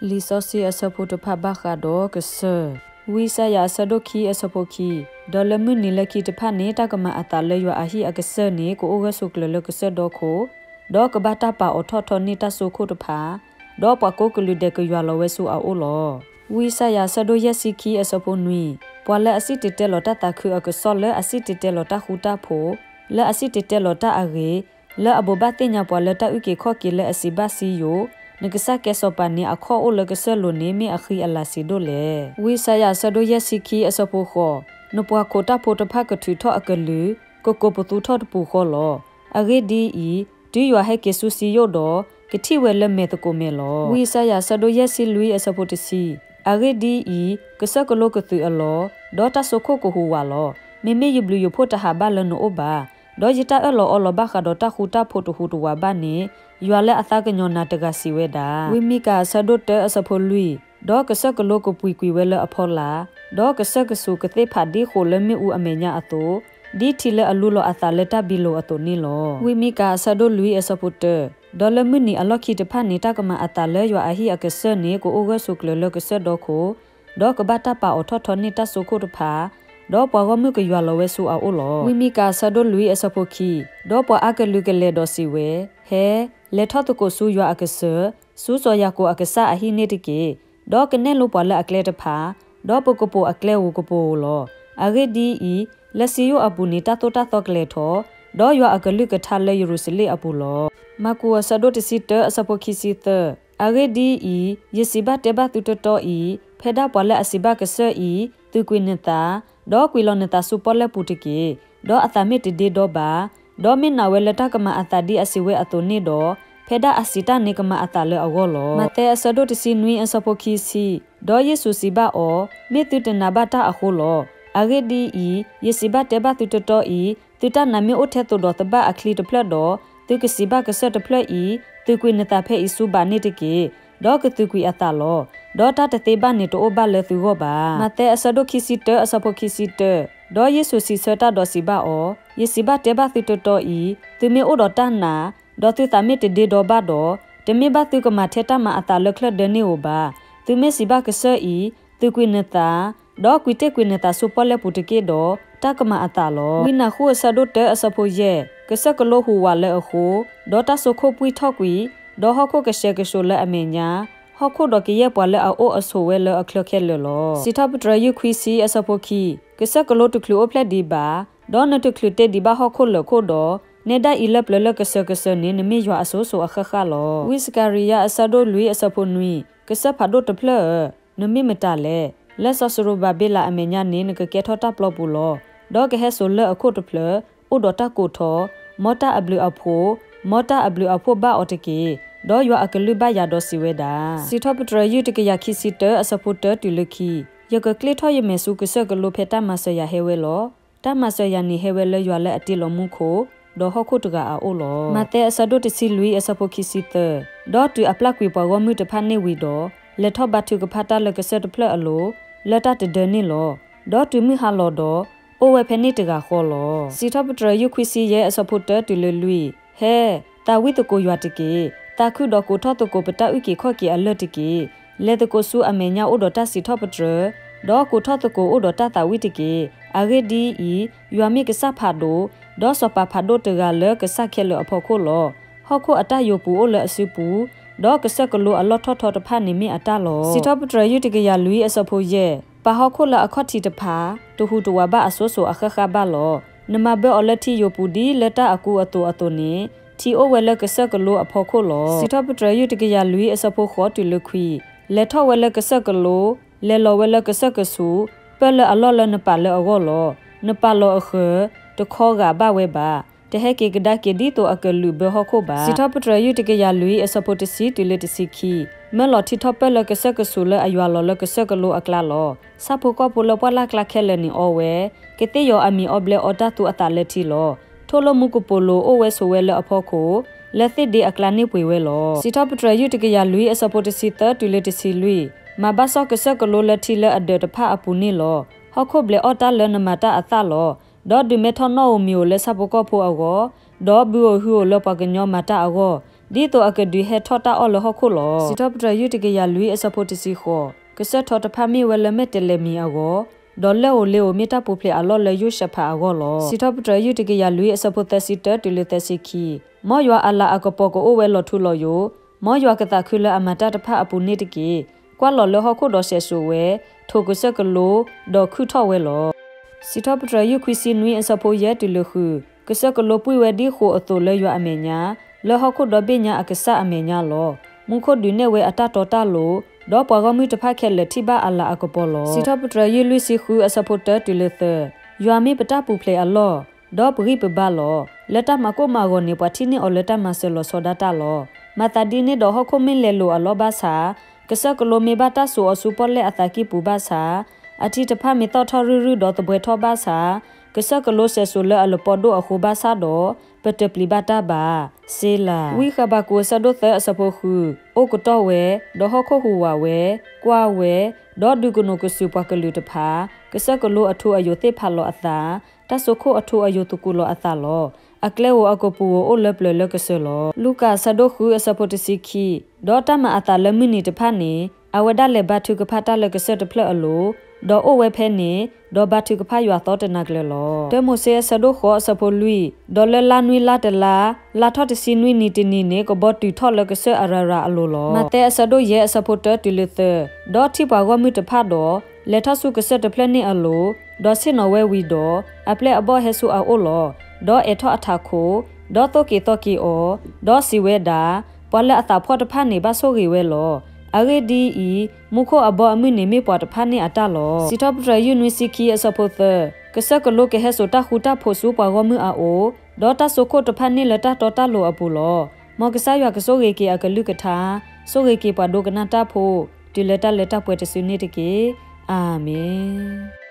လံာ်စီဆှံအဆၢဖိတဖၣ်ဘၣ်ဃးဒီးကစၢၢ်. ဝံယၡါယၤအဆၢဒိၣ်ခံအဆၢဖိခံ, ဒီးလၢမုၢ်နံၤလၢခံတဖၣ်န့ၣ် တၢ်ကမၤအသးလၢယွၤအဟံၣ်အကစၢၢ်န့ၣ် ကအိၣ်ဂၢၢ်ဆိးကျၢၤလၢကစၢၢ်ဒီခိၣ်, ဒီးကဘၣ်တၢ်ပာ်အိးထီၣ်ထီန့ၢ်တၢ်စိခိၣ်တဖၣ်, ဒီးပှၤကိးကလုာ်ဒဲးကယွၤလီၤဝဲဆူအအိၣ်လီၤ. ဝံယၡါယၤအဆၢဒိၣ်ယဲၢ်ဆံခံအဆၢဖိနွံ, ပှၤလၢအစံၣ်တဲၤတဲလီၤတၢ်သးခုအကစီၣ် လၢအစံၣ်တဲၤတဲလီၤတၢ်ဃူတၢ်ဖိး, လၢအစံၣ်တဲၤတဲလီၤတၢ်အဂ့ၤ, လၢအဘိးဘၣ်သ့ၣ်ညါပှၤလၢတၢ်အုၣ်က့ၤခီၣ်က့ၤလၢအစံးဘၣ်စံယိၣ်, နကစၢ်ကဲစီၤပၤန့ၣ် အခီၣ်အိၣ်လၢကစၢၢ်လိၤန့ၣ် မ့ၢ်အဃံအလၤစံးဒိၣ်လဲၣ်. ဝံယၡါယၤအဆၢဒိၣ်ယဲၢ်ဆံခံအဆၢဖိဃိး, နပှၤခိးတၢ်ဖိတဖၣ်ကထုးထီၣ်အကလုၢ်, ကကိးပသူထီၣ်တပူၤဃီလီၤ. အဂ့ၢ်ဒ်အံၤ, တုၤယွၤဟဲက့ၤဆူစံယိၣ်ဒီး, ကထံၣ်ဝဲလၢမဲာ်သကိးမဲာ်လီၤ. ဝံယၡါယၤအဆၢဒိၣ်ယဲၢ်ဆံလွံၢ်အဆၢဖိတဆံ, အဂ့ၢ်ဒ်အံၤ, ကစၢၢ်ကလိကသုးအလီၢ်, ဒီးတၢ်စိခိၣ်ကဟူးဝးလီၤ. မ့မ့ၢ်ယဘျုးယဖှိၣ်တဟးဘၣ်လၢနအိၣ်ဘၣ်, ဒီးယတၢ်အၢၣ်လီၤအီလီၤဘၣ်ဃးဒီးတၢ်ဃူတၢ်ဖိးတဟူးတဝးဘၣ်န့ၣ်, ယွၤလၢအသးကညီၤနၤတဂၤစံးဝဲဒၣ်. ဝံမံကၤအဆၢဒိၣ်တၢအဆၢဖိလွံၢ်, ဒီးကစၢၢ်ကလိကပှံၤကွံာ်ဝဲလၢအဖီလာ်, ဒီးကစၢၢ်ကဆူးကသ့ၣ်ဖးဒ်ဃိးလၢမ့ၣ်အူအမဲာ်ညါအသိး, ဒ်ထံလၢအလူလီၤအသးလၢတၢ်ဘံလိာ်အသိးန့ၣ်လီၤ. ဝံမံကၤအဆၢဒိၣ်လွံၢ်အဆၢဖိတၢ, ဒီးလၢမုၢ်နံၤအလီၢ်ခံတဖၣ်န့ၣ် တၢ်ကမၤအသးလၢယွၤအဟံၣ်အကစၢၢ်န့ၣ် ကအိၣ်ဂၢၢ်ဆိးကျၢၤလၢကစၢၢ်ဒီခိၣ်, ဒီးကဘၣ်တၢ်ပာ်အိးထီၣ်ထီန့ၢ်တၢ်စိခိၣ်တဖၣ်, ဒီးပှၤဂီၢ်မုၢ်ကယွၤလီၤဝဲဆူအအိၣ်လီၤ. ဝံမံကၤအဆၢဒိၣ်လွံၢ်အဆၢဖိခံ, ဒီးပှၤအါကလုာ်ကလဲၤဒီးစံးဝဲ, ဟဲ, လဲၤထီၣ်သကိးဆူယွၤအကစၢၢ်, ဆူစီၤယၤကိာ်အကစၢ်အဟံၣ်န့ၣ်တက့ၢ်. ဒီးကနဲၣ်လိပှၤလၢအကျဲတဖၣ်, ဒီးပကပိာ်အကျဲဧိၤကပိာ်ဧိၤလီၤ. အဂ့ၢ်ဒ်အံၤ, လၢစံယိၣ်အပူၤန့ၣ် တၢ်သိၣ်တၢ်သီကလဲၤထီၣ်, ဒီးယွၤအကလုၢ်ကထါလၢယရူၤၡလ့ၣ်အပူၤလီၤ. မၢ်ကူးအဆၢဒိၣ်တဆံတၢအဆၢဖိခံဆံသၢ, အဂ့ၢ်ဒ်အံၤ, ယစံးဘၣ်တဲဘၣ်သုတီတီအံၤ, ဖဲဒၣ်ပှၤလၢအစံးဘၣ်ကစၢၢ်အံၤ, သုးကွံာ်နသး, ဒီးကွံာ်လီၤနသးဆူပီၣ်လဲၣ်ပူၤတက့ၢ်. ဒီးအသးမ့ၢ်တဒ့ဒီဘၣ်, ဒီးမ့ၢ်နာ်ဝဲလၢတၢ်ကမၤအသးဒ်အစံးဝဲအသိးန့ၣ်ဒီး, ဖဲဒၣ်အစံးတၢ်န့ၣ်ကမၤအသးလၢအဂီၢ်လီၤ. မးသဲအဆၢဒိၣ်တဆံနွံအဆၢဖိခံဆံ, ဒီးယ့ၣ်ၡူးစံးဘၣ်အီၤ, မ့ၢ်သုတနာ်ဘၣ်တၢ်အဃိလီၤ. အဂ့ၢ်ဒ်အံၤ, ယစံးဘၣ်တဲဘၣ်သုတီတီအံၤ, သုတၢ်နာ်မ့ၢ်အိၣ်ထဲသိးဒီးသဘၣ်အချံတဖျၢၣ်ဒီး, သုကစံးဘၣ်ကစၢၢ်တဖျၢၣ်အံၤ, သုးကွံာ်နသးဖဲအံၤဆူဘးန့ၣ်တက့ၢ်. ဒီးကသုးကွံာ်အသးလီၤ. ဒီးတၢ်တသ့ဘၣ်န့ၣ်တအိၣ်ဘၣ်လၢသုဂီၢ်ဘၣ်. မးသဲအဆၢဒိၣ်ခံဆံတၢအဆၢဖိခံဆံတၢ, ဒီးယ့ၣ်ၡူးစံးဆၢတၢ်ဒီးစံးဘၣ်အီၤ, ယစံးဘၣ်တဲဘၣ်သုတီတီအံၤ, သုမ့ၢ်အိၣ်ဒီးတၢ်နာ်, ဒီးသုသးမ့ၢ်တဒ့ဒီဘၣ်ဒီး, တမ့ၢ်ဘၣ်သုကမၤထဲတၢ်မၤအသးလၢချၢၣ်ဒၢန့ၣ်ဧိၤဘၣ်. သုမ့ၢ်စံးဘၣ်ကစၢၢ်အံၤ, သုးကွံာ်နသး, ဒီးကွံာ်တ့ၢ်ကွံာ်နသးဆူပီၣ်လဲၣ်ပူၤတက့ၢ်ဒီး, တၢ်ကမၤအသးလီၤ. ဝံနၤဃုအဆၢဒိၣ်တၢအဆၢဖိယဲၢ်, ကစၢၢ်ကလိဟူးဝးလၢအဃိ, ဒီးတၢ်စိခိၣ်ပှံၢ်ထီၣ်ကွံာ်, ဒီးဟီၣ်ခိၣ်ကဆှဲကဆှိးလၢအမဲာ်ညါ, ဟီၣ်ခိၣ်ဒီးကယဲၢ်ပှၤလၢအအိၣ်အဆိးဝဲလၢအချၢခဲလၢာ်လီၤ. စံးထီၣ်ပတြၢၤယုၢ်ခွံဆံအဆၢဖိခံ, ကစၢၢ်ကလိတချုးအိၣ်ဖျဲၣ်ဒံးဘၣ်, ဒီးနတချုးတ့ဒံးဘၣ်ဟီၣ်ခိၣ်လၢာ်ခိၣ်ဒီး, နဲဒၣ်အံၤလၢပျၢၤလၢကစၢၢ်ကစၢၢ်န့ၣ် နမ့ၢ်ယွၤအစိၤစိၤအဃၣ်ဃၣ်လီၤ. ဝံစကၤရံယၤအဆၢဒိၣ်လွံၢ်အဆၢဖိနွံ, ကစၢၢ်ဖးဒိၣ်တဖျၢၣ်ဧၢ, နမ့ၢ်မတၤလဲၣ်. လၢစီၤစရူၤဘၤဘ့လးအမဲာ်ညါန့ၣ် နကကဲထီၣ်တၢ်ပျီပူၤလီၤ. ဒီးကဟဲစိာ်လၢအခိၣ်တဖျၢၣ်, အိၣ်ဒီးတၢ်ကိးထီၣ်, မ်တၢ်အဘျုးအဖှိၣ်, မ်တၢ်အဘျုးအဖှိၣ်ဘၣ်အီၤတက့ၢ်. ဒီးယွၤအကလုၢ်ဘၣ်ယၤဒီးစံးဝဲဒၣ်. စံးထီၣ်ပတြၢၤယုၢ်တကယၤခံဆံတၢအဆၢဖိတၢတုၤလၢခံ, ယကကျ့ထီၣ်ယမဲာ်ဆူကစၢၢ်ကလိဖဲတၢ်မၤစၢၤယၤဟဲဝဲလီၤ. တၢ်မၤစၢၤယၤန့ၣ်ဟဲဝဲလၢယွၤလၢအတ့လီၤမူခိၣ်, ဒီးဟီၣ်ခိၣ်တဂၤအအိၣ်လီၤ. မးသဲအဆၢဒိၣ်တဆံလွံၢ်အဆၢဖိခံဆံသၢ, ဒီးတုၤအပျၢ်ကွံာ်ပှၤဂီၢ်မုၢ်တဖၣ်န့ၣ်ဝံၤဒီး, လဲၤထီၣ်ဘါထုကဖၣ်တၢ်လၢကစၢၢ်တဖျၢၣ်အလိၤ, လၢတၢ်တဒၢန့ၣ်လီၤ. ဒီးတုၤမုၢ်ဟါလီၤဒီး, အိၣ်ဝဲဖဲန့ၣ်တဂၤဃီလီၤ. စံးထီၣ်ပတြၢၤယုၢ်ခွံဆံယဲၢ်အဆၢဖိတၢတုၤလၢလွံၢ်, ဟဲ, သးဝံၣ်သကိးယွၤတက့ၢ်. သးခုဒီးကိးထီၣ်သကိးပတၢ်အုၣ်က့ၤခီၣ်က့ၤအလၢၢ်တက့ၢ်. လဲၤသကိးဆူအမဲာ်ညါအိၣ်ဒီးတၢ်စံးထီၣ်ပတြၢၤ, ဒီးကိးထီၣ်သကိးအိၣ်ဒီးတၢ်သးဝံၣ်တက့ၢ်. အဂ့ၢ်ဒ်အံၤ, ယွၤမ့ၢ်ကစၢ်ဖးဒိၣ်, ဒီးစီၤပၤဖးဒိၣ်တဂၤလၢကစၢ်ခဲလၢာ်အဖီခိၣ်လီၤ. ဟီၣ်ခိၣ်အတၢ်ယိာ်ပူၤအိၣ်လၢအစုပူၤ, ဒီးကစၢၢ်ကလိအလီၢ်ထီၣ်ထီတဖၣ်န့ၣ်မ့ၢ်အတၢ်လီၤ. စံးထီၣ်ပတြၢၤယုၢ်တကယၤလွံၢ်အဆၢဖိယဲၢ်, ပာ်ဟီၣ်ခိၣ်လၢအခီၣ်ထံးတဖၣ်, တဟူးတဝးဘၣ်အစိၤစိၤအဃၣ်ဃၣ်ဘၣ်လီၤ. နမၤဘၢအီၤလၢထံယိာ်ပူၤဒ်လၢတၢ်အကူအသိးအသိးန့ၣ်, ထံအိၣ်ဝဲလၢကစၢၢ်ကလိအဖီခိၣ်လီၤ. စံးထီၣ်ပတြၢၤယုၢ်တကယၤလွံၢ်အဆၢဖိဃိးတုၤလၢခွံ, လဲၤထီၣ်ဝဲလၢကစၢၢ်ကလိ, လဲၤလီၤဝဲလၢကစၢၢ်ကဆူး, ပၢၢ်လၢအလီၢ်လၢနပာ်လၢအဂီၢ်လီၤ. နပာ်လီၤအဃၢၤ, တခီဂာ်ဘၣ်ဝဲဘၣ်. တဟဲက့ၤကဒါက့ၤဒ်သိးအကလုာ်ဘၢဟီၣ်ခိၣ်ဘၣ်. စံးထီၣ်ပတြၢၤယုၢ်တကယၤလွံၢ်အဆၢဖိတဆံတုၤလၢတဆံခံ, မၢလီၤထံထီၣ်ပၢၢ်လၢကစၢၢ်ကဆူးလၢအယွၤလီၤလၢကစၢၢ်ကလိအကျါလီၤ. ဆၣ်ဖိကီၢ်ဖိလၢပှၢ်လၢ်ကျါခဲလၢာ်န့ၣ်အီဝဲ, ကသ့ၣ်ယီၤအမံၤအီဘျဲအီတၢ်သူအသးလၢထံလီၤ. ထိၣ်လိၣ်မူကပိာ်လိၤအိၣ်ဝဲဆိးဝဲလၢအဖီခိၣ်, လၢသ့ၣ်ဒ့အကျါန့ၣ်ပှ့ၤဝဲလီၤ. စံးထီၣ်ပတြၢၤယုၢ်တကယၤလွံၢ်အဆၢဖိတဆံသၢတုၤလၢတဆံလွံၢ်, မၤဘၣ်စီၣ်ကစၢၢ်ကလိလၢထံလၢအဒၢးတဖၣ်အပူၤန့ၣ်လီၤ. ဟီၣ်ခိၣ်ဘျဲးအီၣ်တၢ်လၢနမၤတၢ်အသၣ်လီၤ. ဒီးဒုးမဲထီၣ်နီၣ်ဧိၤမံၤဧိၤလၢဆၣ်ဖိကီၢ်ဖိအဂီၢ်, ဒီးဘုဧိၤဟုဧိၤလၢပှၤကညီမၤတၢ်အဂီၢ်, ဒ်သိးအကဒုးဟဲထီၣ်တၢ်အီၣ်လၢဟီၣ်ခိၣ်လီၤ. စံးထီၣ်ပတြၢၤယုၢ်တကယၤလွံၢ်အဆၢဖိတဆံဃိး, ကစၢၢ်ထီတဖၣ်မ့ၢ်ဝဲလၢမဲာ်တဲးလဲးမံၤအဂီၢ်, ဒီးလၢအိၣ်လ့ၤအိၣ်မ့ၢ်တၢ်ပူၤဖျဲးအလီၢ်လၢယိၤၡၢၣ်ဖးအဂီၢ်လီၤ. စံးထီၣ်ပတြၢၤယုၢ်တကယၤလွံၢ်အဆၢဖိသၢဆံတၢတုၤလၢသၢဆံခံ, မ်ယွၤအလၤအကပီၤကအိၣ်ဝဲလီၤထူလီၤယိာ်, မ်ယွၤကသးခုလၢအမၤတၢ်တဖၣ်အပူၤန့ၣ်တက့ၢ်. ကွၢ်လီၤလၢဟီၣ်ခိၣ်ဒီးဆဲးစိာ်ဝဲ, ထိၣ်ကစၢၢ်ကလိ, ဒီးခုၣ်ထီၣ်ဝဲလီၤ. စံးထီၣ်ပတြၢၤယုၢ်ခွံဆံနွံအဆၢဖိယဲၢ်တုၤလၢဃု, ကစၢၢ်ကလိပှံၢ်ဝဲဒ်ဃိာ်အသိးလၢယွၤအမဲာ်ညါ, လၢဟီၣ်ခိၣ်ဒီဘ့ၣ်ညါအကစၢ်အမဲာ်ညါလီၤ. မူခိၣ်ဒုးနဲၣ်ဝဲအတၢ်တီတၢ်လိၤ, ဒီးပှၤဂီၢ်မုၢ်တဖၣ်ခဲလၢာ်ထံၣ်ဘၣ်အလၤအကပီၤလီၤ. စံးထီၣ်ပတြၢၤယုၢ်လွံၢ်ဆံဃုအဆၢဖိတၢတုၤလၢသၢ, ယွၤမ့ၢ်ပတၢ်ပူၤဖျဲးအလီၢ်, ဒီးပဂံၢ်ပဘါလီၤ. လၢတၢ်မၤကိၢ်မၤဂီၤန့ၣ် ပှၤထံၣ်န့ၢ်အီၤလၢတၢ်မၤစၢၤလီၤဆီဒၣ်တၢ်လီၤ. မၤသးဒ်န့ၣ်ဒီးဟီၣ်ခိၣ်မ့ၢ်လဲၤလိာ်အလီၢ်ဘၣ်ဆၣ်, ကစၢၢ်ကလိမ့ၢ်ဘၣ်တၢ်စိာ်အီၤဆူပီၣ်လဲၣ်အသးကံၢ်ပူၤဘၣ်ဆၣ်, အထံတဖၣ်မ့ၢ်သီၣ်ထီၣ်ရုၢ်ရုၢ်ဒီးသဘှဲထီၣ်ဘၣ်ဆၣ်, ကစၢၢ်ကလိဆဲးစိာ်လၢအလပီဒိၣ်အဃိဘၣ်ဆၣ်ဒီး, ပတပျံၤဘၣ်တၢ်ဘၣ်. စ့လၤ. ဝံဃဘးကူာ်အဆၢဒိၣ်သၢအဆၢဖိဃု, အိၣ်ကတီၢ်ဝဲ, ဒီးဟီၣ်ခိၣ်ဟူးဝးဝဲ, ကွၢ်ဝဲ, ဒီးဒုးကနိးကစုာ်ပှၤကလုာ်တဖၣ်, ကစၢၢ်ကလိအထူအယိာ်သ့ၣ်ဖးလီၤအသး, တၢ်စိခိၣ်အထူအယိာ်သကူးလီၤအသးလီၤ. အကျဲဧိၤအကပူၤဧိၤအိၣ်လၢပျၢၤလၢကစၢၢ်လီၤ. လူၤကၣ်အဆၢဒိၣ်ဃုအဆၢဖိတဆံခံ, ဒီးတၢ်မၤအသးလၢမုၢ်နံၤတဖၣ်န့ၣ်, အဝဲဒၣ်လဲၤဘါထုကဖၣ်တၢ်လၢကစၢၢ်တဖျၢၣ်အလိၤ, ဒီးအိၣ်ဝဲဖဲန့ၣ်, ဒီးဘါထုကဖၣ်ယွၤသီတနၤကျၢၤလီၤ. တၢမိၤၡ့အဆၢဒိၣ်ဃိးအဆၢဖိလွံၢ်, ဒီးလၢလါနွံလါတလါ, လါထီၣ်တဆံနွံနံၤတနံၤန့ၣ် ကဘီတုၤထီၣ်လၢကစၢၢ်အရၤရၤအလိၤလီၤ. မးသဲအဆၢဒိၣ်ယဲၢ်အဆၢဖိတၢတုၤလၢသၢ, ဒီးထံၣ်ပှၤဂီၢ်မုၢ်တဖၣ်ဒီး, လဲၤထီၣ်ဆူကစၢၢ်တဖျၢၣ်န့ၣ်အလိၤ, ဒီးဆ့ၣ်နီၤဝဲဝံၤဒီး, အပျဲၢ်အဘီၣ်ဟဲဆူအအိၣ်လီၤ. ဒီးအဲးထီၣ်အထးခိၣ်, ဒီးသိၣ်က့ၤသီက့ၤအီၤ, ဒီးစံးဝဲဒၣ်, ပှၤလၢအသးဖှီၣ်တဖၣ်န့ၣ် ဘၣ်ဆိၣ်ဂ့ၤဝဲလီၤ. အဂ့ၢ်ဒ်အံၤ, မူခိၣ်အဘီအမုၢ်န့ၣ်မ့ၢ်ပှၤတဖၣ်န့ၣ်အတၢ်လီၤ. စံးထီၣ်ပတြၢၤယုၢ်နွံဆံခံအဆၢဖိသၢ, ကစၢၢ်ကလိကဟဲစိာ်တၢ်ဃူတၢ်ဖိးဆူပှၤဂီၢ်မုၢ်အအိၣ်, ဒီးတၢ်စိခိၣ်တဖၣ်န့ၣ်လၢတၢ်တီတၢ်လိၤအပူၤလီၤ. မ်ကစၢ်ယွၤကဆိၣ်ဂ့ၤက့ၤအကလုၢ်ကထါ, ဆိၣ်ဂ့ၤက့ၤပှၤဒိကနၣ်တၢ်ဖိ, တုၤလၢတၢ်လၢတၢ်ပှဲၤတစုန့ၣ်တက့ၢ်. အၤမ့ၣ်.